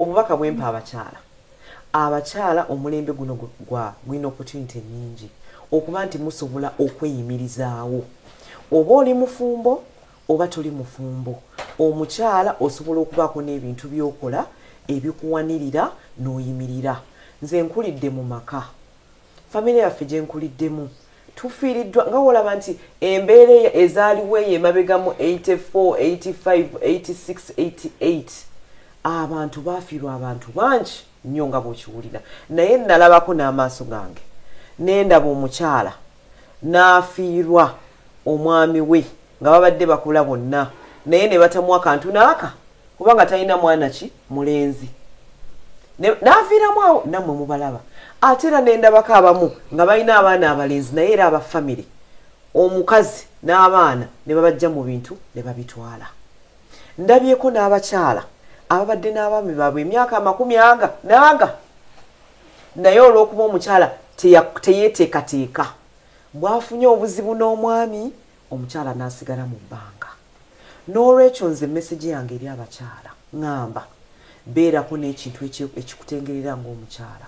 Obubaka bwempa abakyala, abakyala omulembe guno gwa gulina opportunity nyingi okuba nti musobola okweyimirizaawo. Oba oli mufumbo oba toli mufumbo, omukyala osobola okubaako n'ebintu by'okola ebikuwanirira n'oyimirira. Nze nkulidde mu maka, famire yaffe gye nkuliddemu tufiiriddwa nga wolaba nti embeera ezaaliwo eyo emabega mu 84, 85, 86, 88, abantu baafiirwa abantu bangi nnyo nga bw'okiwulira. Naye nalabako n'amaaso gange nendaba omukyala n'afiirwa omwami we nga babadde bakola bonna, naye ne batamuwa kantu naaka kubanga talina mwana ki mulenzi, n'afiiramu awo. Nammwe mubalaba. Ate era nendabako abamu nga balina abaana abalenzi, naye era aba famire omukazi n'abaana ne babajja mu bintu ne babitwala. Ndabyeko n'abakyala ababadde n'abaami baabwe emyaka amakumi aga n'aga, naye olw'okuba omukyala teyeeteekateeka, bw'afunye obuzibu n'omwami, omukyala n'asigala mu bbanga. N'olwekyo nze message yange eri abakyala, ŋŋamba beerako n'ekintu ekikutengerera ng'omukyala,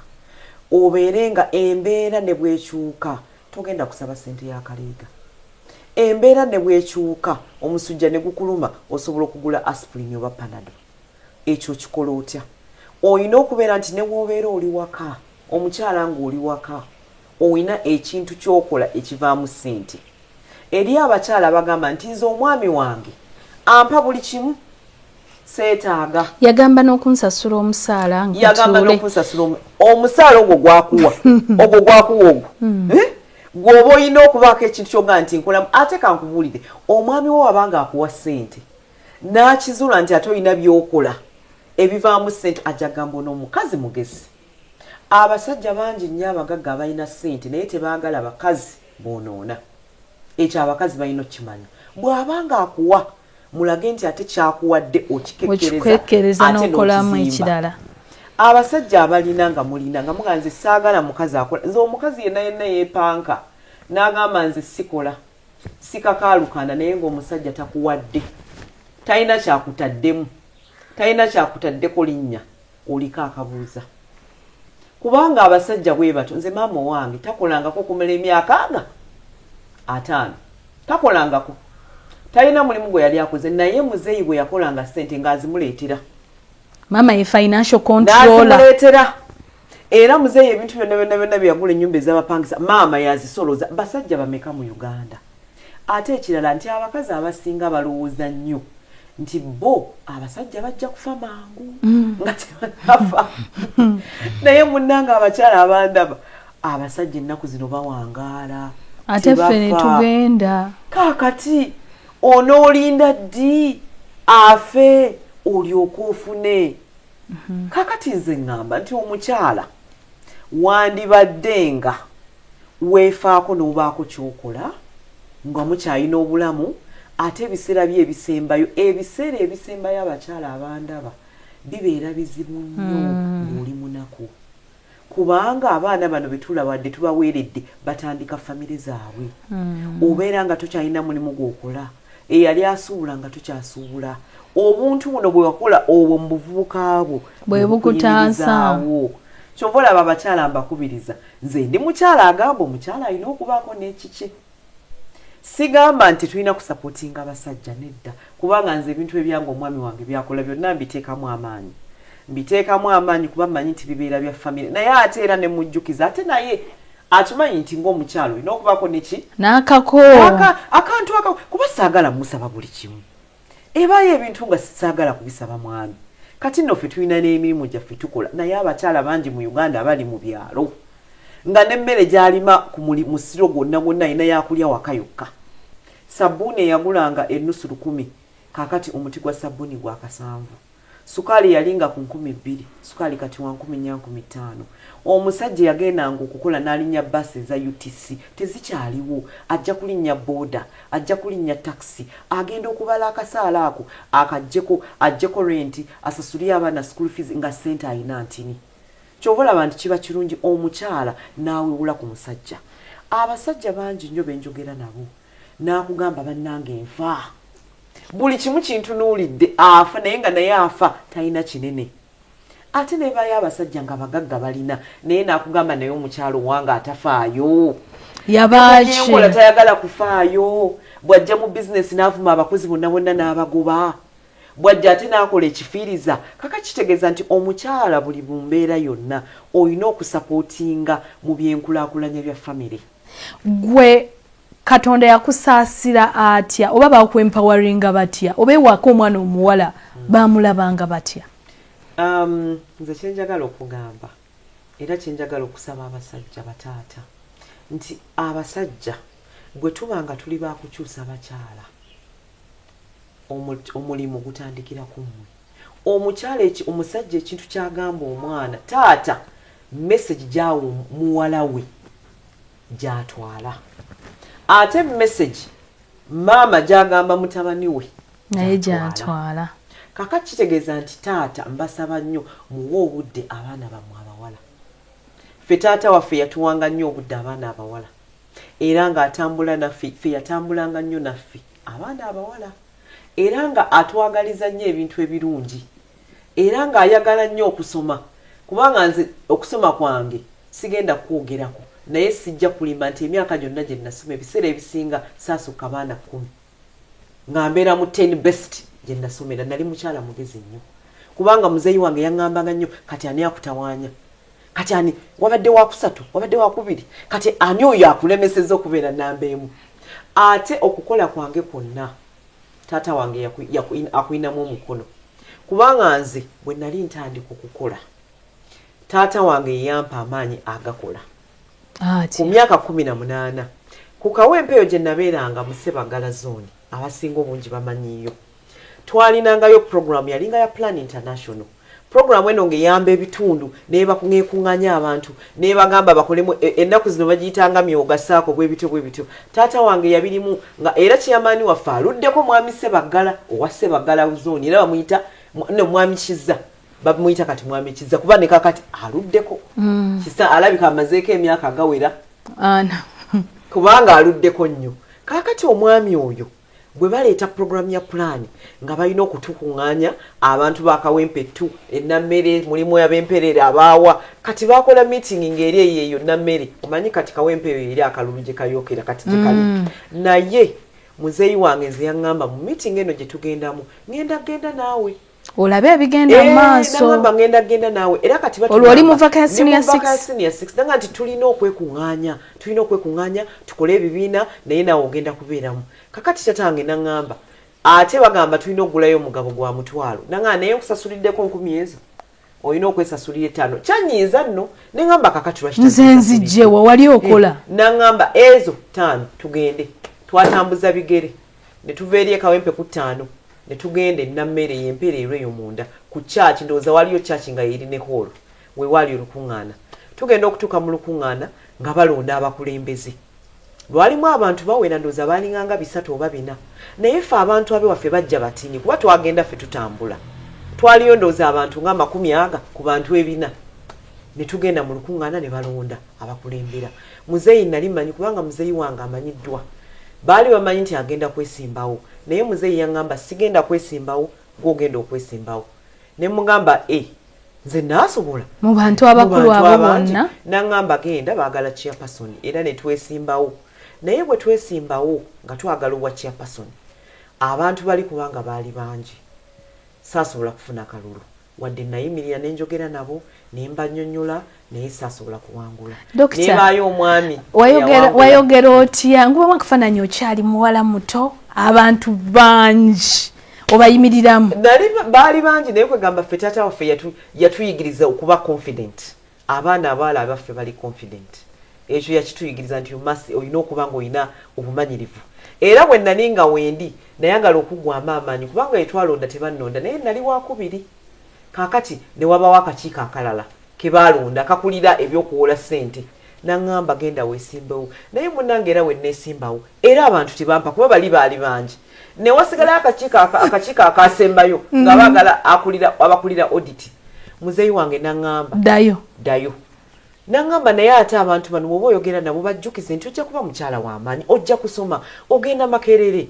obeere nga embeera ne bwekyuka togenda kusaba ssente ya kaleega. Embeera ne bwekyuka, omusujja ne gukuluma, osobola okugula aspirin oba Panado. Ekyo okikola otya? Olina okubeera nti ne bw'obeera oli waka, omukyala ng'oli waka, olina ekintu ky'okola ekivaamu ssente. Eri abakyala bagamba nti nze omwami wange ampa buli kimu, seetaaga. Yagamba n'okunsasula omusaala. Yagamba n'okunsasula omusaala. Ogwo gwakuwa, ogwo gwakuwa ogwo. Eh? Gw'oba olina okubaako ekintu kyogamba nti nkolamu. Ate kankubuulire, omwami wo wabanga akuwa ssente n'akizuula nti ate olina by'okola ebivaamu ssente, ajja gamba ono omukazi mugezi. Abasajja bangi nnyo abagagga abalina ssente, naye tebaagala bakazi boonoona. Ekyo abakazi balina okukimanya. Bw'abanga akuwa, mulage nti ate kyakuwadde okikekkereza ate n'okolamu ekirala. Abasajja abalina nga mulina nga muga nze saagala mukazi akola, nze omukazi yenna yenna yeepanka n'agamba nze sikola, sikakaalukana, naye ng'omusajja takuwadde, talina kyakutaddemu, talina kyakutaddeko linnya, oliko akabuuza, kubanga abasajja bwe batyo. Nze maama owange takolangako okumala emyaka nga 50, takolangako, talina mulimu gwe yali akoze, naye muzeeyi bwe yakolanga ssente ng'azimuleetera. Mama ye financial controller. N'azimuleetera. Era muzeeyi ebintu byonna byonna byonna byeyagula, ennyumba ez'abapangisa, maama yazisoloza. Basajja bameka mu Uganda? Ate ekirala nti abakazi abasinga balowooza nnyo nti bo abasajja bajja kufa mangu nga tebanafa. Naye munnanga abakyala abandaba, abasajja ennaku zino bawangaala. Ate ffe ne tugenda. Kaakati onoolinda ddi afe olyoke ofune? Kaakati nze ŋŋamba nti omukyala wandibadde nga weefaako n'obaako kyokola nga mukyalina obulamu. Ate ebiseera bye ebisembayo, ebiseera ebisembayo, abakyala abandaba, bibeera bizibu nnyo ng'oli munaku, kubanga abaana bano betulaba dde tubaweeredde batandika famire zaabwe. Obeera nga tokyalina mulimu gwokola, eyali asuubula nga tokyasuubula. Obuntu buno bwe wakola obwo mu buvubuka bwo bwe bukutaasa. Kyova olaba abakyala mbakubiriza. Nze ndi mukyala agamba omukyala alina okubaako n'ekikye. Sigamba nti tulina kusupportinga abasajja, nedda, kubanga nze ebintu ebyange omwami wange byakola byonna mbiteekamu amaanyi, mbiteekamu amaanyi kuba mmanyi nti bibeera bya famire. Naye ate era ne mujjukiza, ate naye akimanyi nti ng'omukyalo olina okubaako neki n'akako. Akantu aka, kuba saagala musaba buli kimu. Ebaayo ebintu nga saagala kubisaba mwami. Kati nno ffe tulina n'emirimu gyaffe tukola, naye abakyala bangi mu Uganda abali mu byalo nga n'emmere gy'alima ku musiro gwonna gwonna alina yakulya waka yokka. Sabbuuni eyagulanga enusu 1000, kaakati omuti gwa sabbuuni gwa kasanvu. Sukaali yalinga ku 2000, sukaali kati wa 4000, 5000. Omusajja yagendanga okukola n'alinnya baasi eza UTC, tezikyaliwo, ajja kulinnya booda, ajja kulinnya takisi. Agenda okubala akasaala ako akaggyeko, aggyeko renti, asasulire abaana school fees, nga ssente ayina ntini. Kyova olaba nti kiba kirungi omukyala n'awewula ku musajja. Abasajja bangi nnyo benjogera nabo n'akugamba, "Bannange, nfa, buli kimu kintunuulidde." Afa naye nga naye afa talina kinene. Ate nebayo abasajja nga bagagga balina, naye nakugamba naye omukyalo wange atafaayo, yabaaki tayagala kufaayo. Bw'ajja mu bizinesi n'avuma abakozi bonna bonna n'abagoba, bw'ajja ate n'akola ekifiiriza. Kaka kitegeeza nti omukyala buli mu mbeera yonna olina okusapootinga mu byenkulaakulanya bya famire. Gwe Katonda yakusaasira atya, oba bakwempoweringa batya, oba ewaka omwana omuwala bamulabanga batya? Nze kyenjagala okugamba era kyenjagala okusaba abasajja, bataata, nti abasajja bwe tuba nga tuli bakukyusa bakyala, omulimu gutandikira ku mmwe. Omukyala eki omusajja ekintu kyagamba omwana, taata message gyawo muwala we gyatwala, ate message maama gyagamba mutabani we naye gyatwala. Kaka kitegeeza nti taata, mbasaba nnyo muwe obudde abaana bammwe abawala. Ffe taata waffe yatuwanga nnyo obudde abaana abawala, era ng'atambula naffe. Ffe yatambulanga nnyo naffe abaana abawala, era nga atwagaliza nnyo ebintu ebirungi, era ng'ayagala nnyo okusoma, kubanga nze okusoma kwange sigenda kwogerako, naye sijja kulimba nti emyaka gyonna gye nasoma, ebiseera ebisinga saasukka baana 10 nga mbeera mu 10 best gye nasomera. Nali mukyala mugezi nnyo, kubanga muzeeyi wange yaŋŋambanga nnyo, "Kati ani akutawaanya? Kati ani wabadde wakusatu, wabadde wakubiri, kati ani oyo akulemesezza okubeera namba 1?" Ate okukola kwange kwonna taata wange akuyinamu omukono, kubanga nze bwe nali ntandika okukola, taata wange yeyampa amaanyi agakola. Ku myaka 18 ku Kawempe eyo gye nabeeranga mu Sebagala Zone, abasinga obungi bamanyiyo, twalinangayo program yalinga ya Plan International. Program eno ng'eyamba ebitundu, nebakuŋŋanya abantu nebagamba bakolemu. Ennaku zino bagiyitanga myoga saako, bwebityo bwebityo. Taata wange yabirimu, nga era chairman waffe aluddeko mwami Sebaggala owa Sebaggala Zone, era bamuyita no mwami Kiza, bamuyita kati mwami Kiza, kuba ne kakati aluddeko. Kisa alabika amazeeko emyaka agawera, kubanga aluddeko nnyo. Kakati omwami oyo bwe baleeta puroguramu ya Pulaani, nga balina okutukuŋŋaanya abantu bakawempe tu enammere, mulimu ab'emperere abaawa. Kati bakola meeting ng'eri eyo eyo Nammere, omanyi kati Kawempe eyo eri akalulu gye kayokera kati gye kali. Naye muzeeyi wange nze yaŋŋamba, "Mu meeting eno gye tugendamu, ŋŋenda genda naawe olabe ebigenda mu maaso." Nagamba, "Ngenda genda naawe." Era kati olwo oli mu vacation senior six. Nanga nti tulina okwekuŋŋaanya, tulina okwekuŋŋaanya tukole ebibiina, naye naawe ogenda kubeeramu. Kakati tatange naŋŋamba, ate bagamba tulina okugulayo omugabo gwa 500. Naŋŋamba, "Naye nkusasuliddeko 1000 ezo, olina okwesasulira 5." Kyanyiiza nno, neŋŋamba, "Kakati lwaki?" Nze nzijjewa, wali okola. Naŋŋamba, "Ezo 5 tugende." Twatambuza bigere ne tuva eri ekawempe ku 5 ne tugenda enammere yempeera eyo munda ku kyaki. Ndowooza waliyo kyaki nga yeri ne hall wewaali olukuŋŋaana. Tugenda okutuuka mu lukuŋŋaana nga balonda abakulembeze. Lwalimu abantu bawera, ndowooza baalinganga 300 oba 400, naye ffe abantu abewaffe bajja batini, kuba twagenda ffe tutambula. Twaliyo ndowooza abantu nga amakumi aga ku bantu 400. Ne tugenda mu lukuŋŋaana ne balonda abakulembera. Muzeeyi nali mmanyi, kubanga muzeeyi wange amanyiddwa, baali bamanyi nti agenda kwesimbawo. Naye muzeeyi yaŋŋamba, "Sigenda kwesimbawo, gwogenda okwesimbawo." Ne mugamba, "E, nze naasobola?" Mu bantu abakulu abo bonna. Naŋŋamba, "Genda, baagala chairperson." Era ne twesimbawo. Naye bwe twesimbawo nga twagala obwa chairperson, abantu bali kubanga baali bangi, saasobola kufuna kalulu. Wadde nayimirira nenjogera nabo ne mbanyonyola, naye saasobola kuwangula. Nebaayo omwami. Wayogera otya ngubamu akafaananyi, okyali muwala muto, abantu bangi obayimiriramu? Baali bangi, naye kwegamba ffe taata waffe yatuyigiriza okuba confident. Abaana abawala abaffe bali confident, ekyo yakituyigiriza nti olina okuba nga olina obumanyirivu. Era bwe nali nga wendi nayagala okuggwamu amaanyi, kubanga etwalonda tebannonda, naye nali wakubiri. Kaakati ne wabawo akakiiko akalala kebalonda kakulira ebyokuwola ssente, naŋŋamba, "Genda weesimbewo." Naye munange, era wenneesimbawo, era abantu tebampa, kuba bali baali bangi. Ne wasigalayo akakiiko akasembayo nga baagala abakulira audit. Muzeeyi wange naŋŋamba, "Ddayo." "Ddayo." Naŋŋamba, "Naye ate abantu bano bw'oba oyogera nabo, bajjukize nti ojja kuba mukyala w'amaanyi, ojja kusoma, ogenda Makerere."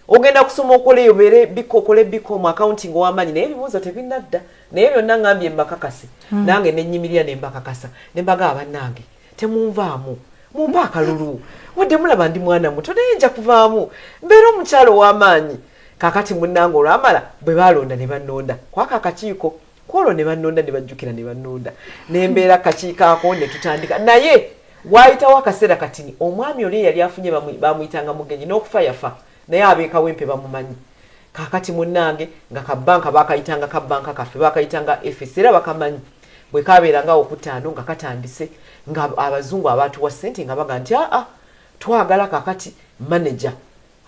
Ogenda kusoma okole obeere biko okole biko mu accounting ow'amaanyi, naye ebibuuzo tebinnadda. Naye byonna ngambye mbakakase. Nange ne nnyimirira ne mbakakasa ne mbagamba, bannange temunvaamu, mumpe akalulu, wadde mulaba ndi mwana muto naye nja kuvaamu mbeera omukyalo ow'amaanyi. Kakati munnange olwamala bwe balonda ne bannonda kwako akakiiko kwolwo ne bannonda ne bajjukira ne bannonda nembeera kakiiko ako ne tutandika. Naye waayitawo akaseera katini, omwami oli eyali afunye bamuyitanga Mugenyi, n'okufa yafa, naye abeekawempe bamumanyi. Kakati munnange nga kabanka bakayitanga kabanka kaffe bakayitanga FS, era bakamanyi. Bwe kabeeranga awo kutaano nga katandise, nga abazungu abaatuwa ssente nga baga nti aa, twagala kakati manager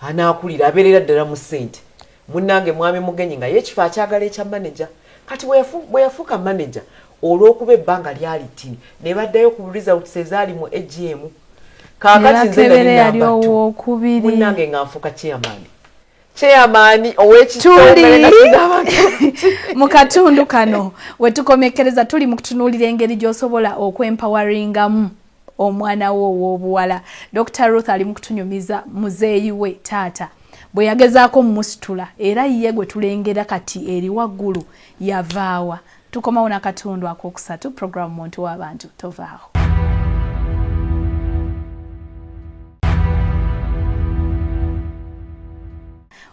anaakulira abeerera ddala mu ssente. Munnange mwami Mugenyi nga ye ekifo akyagala ekya manager. Kati bwe yafuuka manager, olw'okuba ebbanga lyali ttini, ne baddayo ku results ezaali mu AGM. Kaakati nze nali yali namba 2. Owokubiri. Munnange nga nfuuka chairman, chairman ow'ekitongole. Tuli mu katundu kano wetukomekereza, tuli mu kutunuulira engeri gy'osobola okwempoweringamu omwana wo ow'obuwala. Dr Ruth ali mu kutunyumiza muzeeyi we, taata, bwe yagezaako mumusitula, era ye gwe tulengera kati eri waggulu yavaawa. Tukomawo n'akatundu akokusatu, programu Muntu w'Abantu. Tovaawo.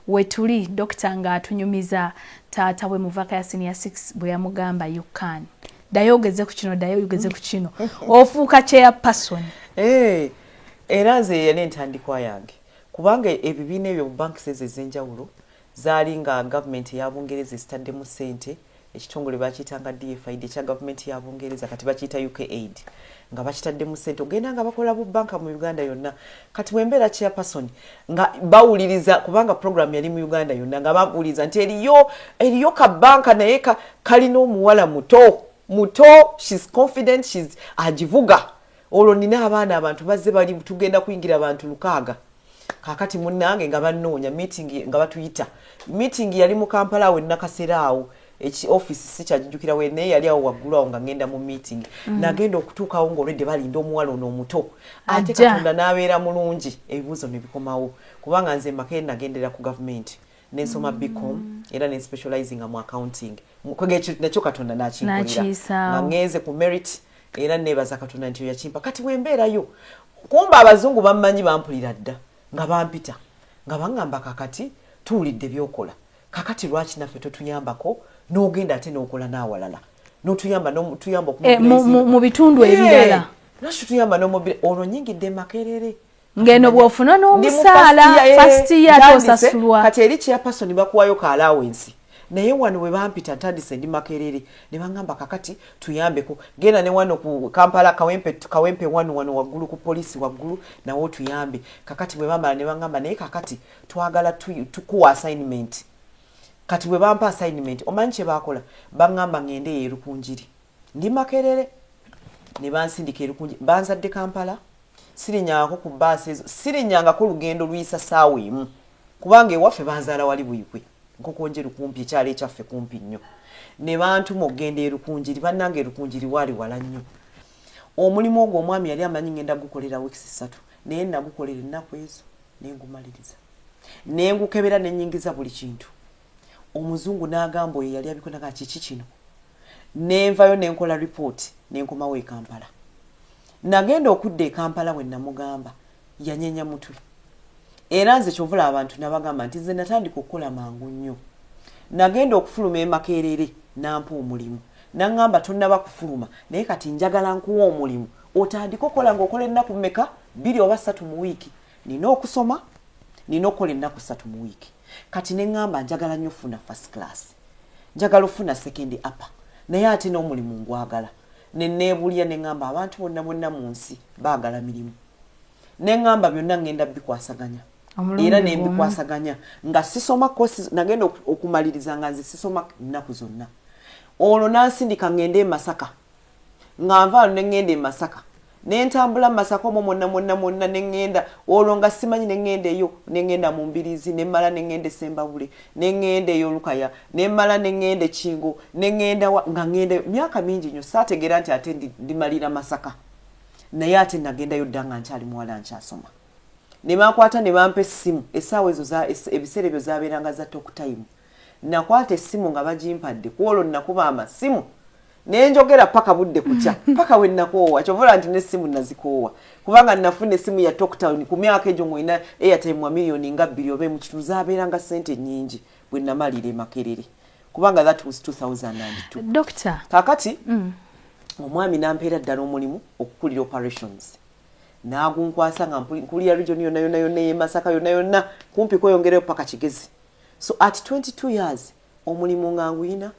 Wetuli dokita ng'atunyumiza taata we muvaka ya senior 6 bwe yamugamba, "You can, ddayo ogeze ku kino, ddayo ogeze ku kino, ofuuka chairperson." Eh, era nze yali entandikwa yange, kubanga ebibiina ebyo mu banks ezo ez'enjawulo zaali nga gavumenti eya Bungereza ezitaddemu ssente. Ekitongole bakiyitanga DFID ekya gavumenti ya Bungereza, kati bakiyita UK Aid, nga bakitaddemu ssente ogenda nga bakola bubanka mu Uganda yonna. Kati bwembeera chairperson nga bawuliriza, kubanga program yali mu Uganda yonna, nga bawuliriza nti eriyo kabanka naye kalina omuwala muto muto, she's confident, she's agivuga. Olwo nina abaana, abantu bazze bali tugenda kuyingira abantu 600. Kakati munnange nga bannoonya meeting, nga batuyita meeting yali mu Kampala awo enakaseera awo, eki office sikyagijjukira we, naye yali awo waggulu awo. Nga ngenda mu meeting. Nagenda okutuukawo ng'olwedde balinda omuwala ono omuto ate Katonda n'abeera mulungi, ebibuuzo ne bikomawo, kubanga nze Makerere nagendera ku gavumenti nensoma BCom era ne specializinga mu accounting. Nakyo Katonda nakinkolera nga ngenze ku merit, era nebaza Katonda nti yakimpa. Kati bwembeerayo, kumba abazungu bammanyi, bampulira dda nga bampita nga baŋŋamba, "Kakati tuwulidde byokola, kakati lwaki naffe totuyambako n'ogenda ate n'okola n'awalala n'otuyamba notuyamba eh, mu bitundu ebirala?" Lwaki tuyamba n'omobile? Olwo nyingidde Makerere. Ngeno bw'ofuna n'omusaala first year tosasulwa. Kati eri chairperson bakuwayo ka allowance, naye wano bwe bampita ntandise ndi Makerere ne baŋŋamba, "Kakati tuyambeko, genda ne wano ku Kampala Kawempe, Kawempe wano wano waggulu ku poliisi waggulu nawe otuyambe." Kakati bwe bamala ne baŋŋamba, "Naye kakati twagala tukuwa assignment." Kati bwe bampa assignment, omanyi kye baakola? Baŋŋamba ŋŋende eyo Erukunjiri. Ndi Makerere ne bansindika Erukunjiri. Banzadde Kampala, sirinyangako ku baasi ezo, sirinyangako lugendo luyisa saawa emu, kubanga ewaffe banzaala wali Buyikwe, Nkokonjeru kumpi, ekyalo ekyaffe kumpi nnyo. Ne bantuma okugenda Erukunjiri. Bannange, Erukunjiri waali wala nnyo. Omulimu ogwo omwami yali amanyi ngenda gukolera weeks 3, naye nagukolera ennaku ezo nengumaliriza, nengukebera, nenyingiza buli kintu. Omuzungu n'agamba oyo yali abikonaga, "Kiki kino?" Nenvayo nenkola ripooti, nenkomawo e Kampala. Nagenda okudda e Kampala, bwe namugamba yanyenya mutwe. Era nze kyovula abantu nabagamba nti nze natandika okukola mangu nnyo. Nagenda okufuluma e Makerere nampa omulimu, naŋŋamba, "Tonnaba kufuluma, naye kati njagala nkuwa omulimu otandike okola ng'okola ennaku mmeka? 2 oba 3 mu wiiki." Nina okusoma, nina okukola ennaku 3 mu wiiki. Kati neŋŋamba njagala nnyo ofuna first class, njagala ofuna second upper, naye ate n'omulimu ngwagala. Neneebulya neŋŋamba abantu bonna bonna mu nsi baagala mirimu. Neŋŋamba byonna ŋŋenda bikwasaganya, era nembikwasaganya nga sisoma course. Nagenda okumaliriza nga nze sisoma nnaku zonna. Olwo nansindika ŋŋende e Masaka. Nga nvaano ne ŋŋenda e Masaka, nentambula Masaka omwo mwonna mwonna mwonna neŋŋenda. Olwo nga simanyi, neŋŋenda eyo, neŋŋenda mu Mbirizi, nemmala neŋŋenda Esembabule, neŋŋenda eyo Olukaya, nemmala neŋŋenda Ekingo, neŋŋenda wa, nga ŋŋenda myaka mingi nnyo. Saategeera nti ate ndimalira Masaka, naye ate nagendayo dda nga nkyali muwala nkyasoma. Ne bankwata ne bampa essimu. Essaawa ezo, ebiseera ebyo zabeeranga za talk time. Nakwata essimu nga bagimpadde, ku olwo nakuba amasimu nenjogera paka budde kukya, paka we nakoowa. Kyova nti n'essimu nazikoowa, kubanga nafuna essimu ya talk time ku myaka egyo ng'olina airtime wa miliyoni nga 2 oba emukitundu, zabeeranga ssente nnyingi bwe namalira e Makerere, kubanga that was 2002. Doctor. Kakati omwami nampeera ddala omulimu okukulira operations, nagunkwasa nga nkulira region yonna yonna yonna ey'e Masaka yonna yonna, kumpi kweyongereyo paka Kigezi. So at 22 years omulimu nga nguyina,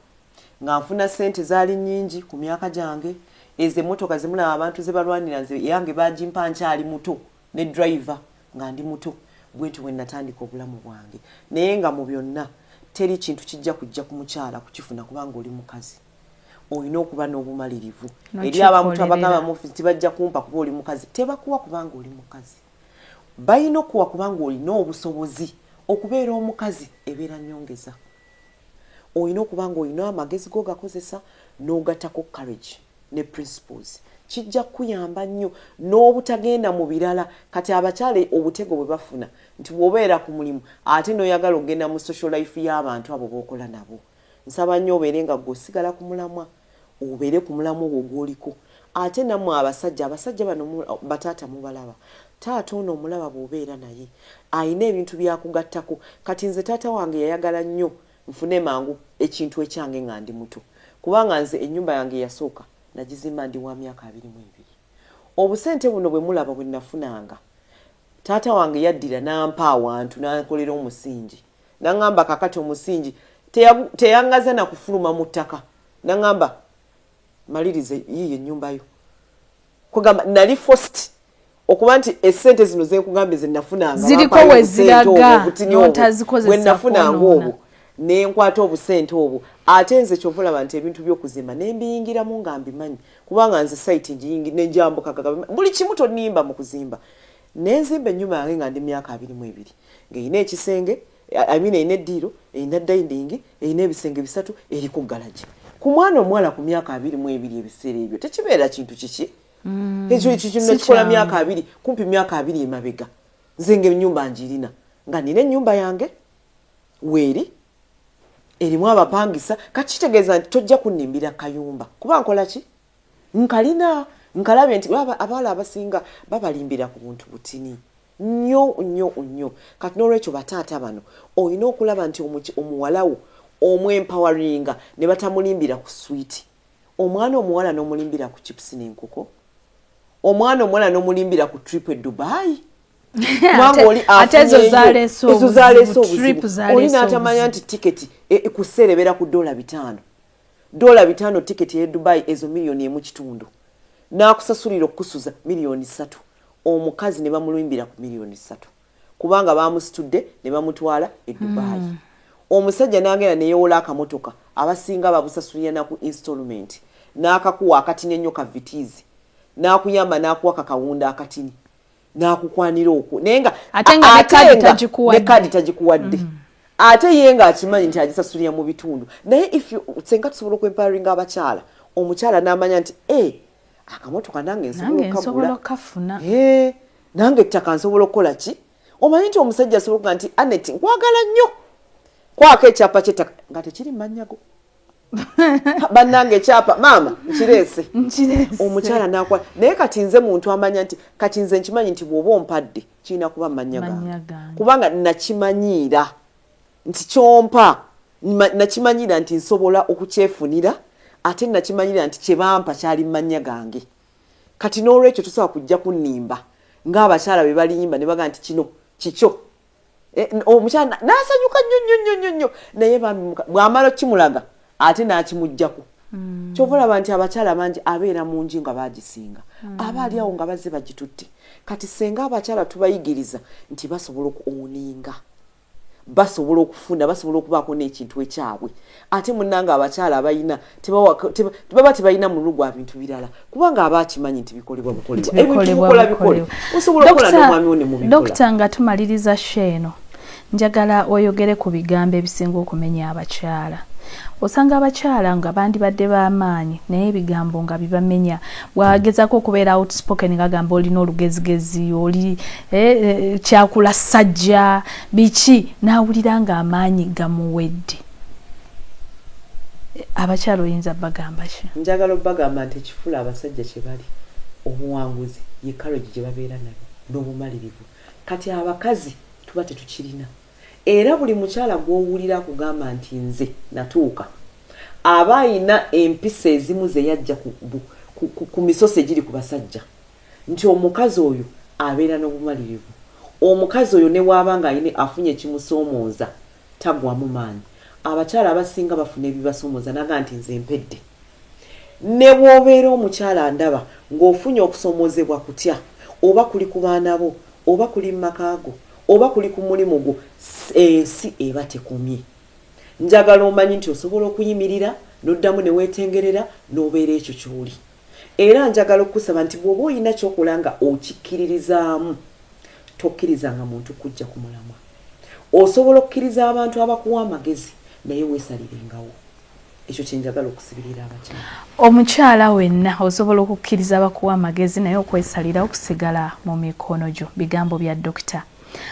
nga nfuna sente zaali nnyingi ku myaka gyange. Ezo emmotoka zemulaba abantu ze balwanira, nze yange bagimpa nkyali muto, ne driver nga ndi muto. Bwentyo bwe natandika obulamu bwange. Naye nga mu byonna teri kintu kijja kujja ku mukyala kukifuna kubanga oli mukazi. Olina okuba n'obumalirivu. Eri abantu abagamba mu office tibajja kumpa kuba oli mukazi, tebakuwa kubanga oli mukazi. Balina okuwa kubanga olina obusobozi. Okubeera omukazi ebeera nyongeza. Olina okuba nga olina amagezi go gakozesa, n'ogattako courage ne principles. Kijja kukuyamba nnyo n'obutagenda mu birala. Kati abakyala obutego bwe bafuna nti bw'obeera ku mulimu ate n'oyagala okugenda mu social life y'abantu abo b'okola nabo, nsaba nnyo obeere nga gwe osigala ku mulamwa, obeere ku mulamwa ogwo gw'oliko. Ate nammwe abasajja, abasajja bano bataata mubalaba, taata ono omulaba bw'obeera naye ayina ebintu byakugattako. Kati nze taata wange yayagala nnyo nfune mangu ekintu ekyange nga ndi muto, kubanga nze ennyumba yange eyasooka nagizimba ndi wa myaka 22. Obusente buno bwe mulaba bwe nafunanga, taata wange yaddira n'ampa awantu n'ankolera omusingi, naŋŋamba kakati omusingi teyangaza na kufuluma mu ttaka, naŋŋamba malirize yiiyo ennyumba yo. Kugamba nali forced okuba nti esente zino zenkugambye zenafunanga Ziriko we ziraga, n'otazikozesa. Bwe nafunanga kwonoona. Obwo nenkwata obusente obwo. Ate nze kyova olaba nti ebintu by'okuzimba nembiyingiramu nga mbimanyi, kubanga nze site ngiyingi nenjambuka buli kimu, tonimba mu kuzimba. Nenzimba ennyumba yange nga ndi myaka 22, ng'erina ekisenge, I mean, erina eddiiro, erina dining, erina ebisenge bisatu, eriko garage. Ku mwana omuwala ku myaka 22 ebiseera ebyo tekibeera kintu kiki ekyo. Ekyo kino Si nakikola kyangu. myaka 20, kumpi myaka 20 emabega. Nze nga ennyumba ngirina, nga nina ennyumba yange weeri erimu abapangisa. Kati kitegeeza nti tojja kunnimbira kayumba kuba nkola ki, nkalina. Nkalabye nti abawala abasinga babalimbira ku buntu butini nnyo nnyo nnyo. Kati n'olwekyo bataata bano, olina okulaba nti omuwala wo omwempoweringa ne batamulimbira ku swiiti. Omwana omuwala n'omulimbira ku chips n'enkoko, omwana omuwala n'omulimbira ku trip e Dubai, kubanga oli Ate ezo afunyeeyo. zaleese Ezo zaleese obuzibu. Trip obuzibu. zaleese Oli n'atamanya obuzibu. nti tiketi ku sseera ebeera ku $5, $5 tiketi eye Dubai, ezo miliyoni 1.5, n'akusasulira okukusuza miliyoni 3. Omukazi ne bamulimbira ku miliyoni 3 kubanga bamusitudde ne bamutwala e Dubai. Omusajja n'agenda neyewola akamotoka, abasinga babusasulira naku installment, n'akakuwa akatini ennyo ka Vitz, n'akuyamba n'akuwa kakawunda akatini n'akukwanira okwo, naye nga Ate nga ne ate kaadi nga tagikuwadde. ne kaadi tagikuwadde, ate ye ng'akimanyi nti agisasulira mu bitundu. Naye if you senga tusobola okwempoweringa abakyala, omukyala n'amanya nti e akamotoka nange nsobola Nange nsobola okukagula, okukafuna. Eh, nange ettaka nsobola okukola ki. Omanyi nti omusajja asobola okuga nti, "Anet, nkwagala nnyo, kwako ekyapa ky'ettaka," nga tekiri mu mannya go. Bannange, ekyapa maama nkireese. Nkireese. Omukyala nakwa naye. Kati nze muntu amanya nti kati nze nkimanyi nti bw'oba ompadde kirina kuba mannya Mannya gange, gange. kubanga nakimanyiira nti kyompa nakimanyiira nti nsobola okukyefunira, ate nakimanyira nti kyebampa kyali mu mannya gange. Kati n'olwekyo tosobola kujja kunnimba ng'abakyala be balimba ne bagaa nti kino kikyo. Eh, omukyala n'asanyuka nnyo nnyo nnyo nnyo nnyo, naye bambi bw'amala okimulaga ate n'akimuggyako. Kyova olaba nti abakyala bangi abeera mu nju nga bagisinga, aba ali awo nga bazze bagitutte. Kati senga abakyala tubayigiriza nti basobola okuowninga, basobola okufuna, basobola okubaako n'ekintu ekyabwe. Ate munnange abakyala abalina baba tebalina mululu gwa bintu birala, kubanga aba akimanyi nti bikolebwa bukolebwa. Ebintu mukola bikole, osobola okukola n'omwami wo ne mubikola. Dokita, nga tumaliriza show eno, njagala oyogere ku bigambo ebisinga okumenya abakyala. Osanga abakyala nga bandibadde b'amaanyi naye ebigambo nga bibamenya. Bw'agezaako okubeera outspoken ng'agamba olina olugezigezi, oli eh, eh, kyakula ssajja, biki, n'awulira ng'amaanyi gamuwedde. Abakyala oyinza bagamba ki? Njagala obbagamba nti ekifula abasajja kye bali obuwanguzi ye courage gye babeera nayo n'obumalirivu. Kati abakazi tuba tetukirina. Era buli mukyala gw'owulira akugamba nti nze natuuka, aba ayina empisa ezimu ze yajja ku, ku, ku, ku misoso egiri ku basajja. Nti omukazi oyo abeera n'obumalirivu. Omukazi oyo ne bw'aba nga ayina afunye ekimusoomooza tagwamu maanyi. Abakyala abasinga bafuna ebibasoomooza n'agamba nti nze mpedde. Ne bw'obeera omukyala ndaba ng'ofunye okusoomoozebwa kutya, oba kuli ku baana bo, oba kuli mu maka go, oba kuli ku mulimu gwo, ensi eba tekomye. Njagala omanyi nti osobola okuyimirira n'oddamu ne weetengerera n'obeera ekyo ky'oli. Era njagala okukusaba nti bw'oba olina ky'okola nga okikkiririzaamu, tokkirizanga muntu kujja ku mulamwa. Osobola okukkiriza abantu abakuwa amagezi naye weesalirengawo. Ekyo kye njagala okusibirira abakyala. Omukyala wenna osobola okukkiriza abakuwa amagezi naye okwesalirawo kusigala mu mikono gyo. Bigambo bya Dokita.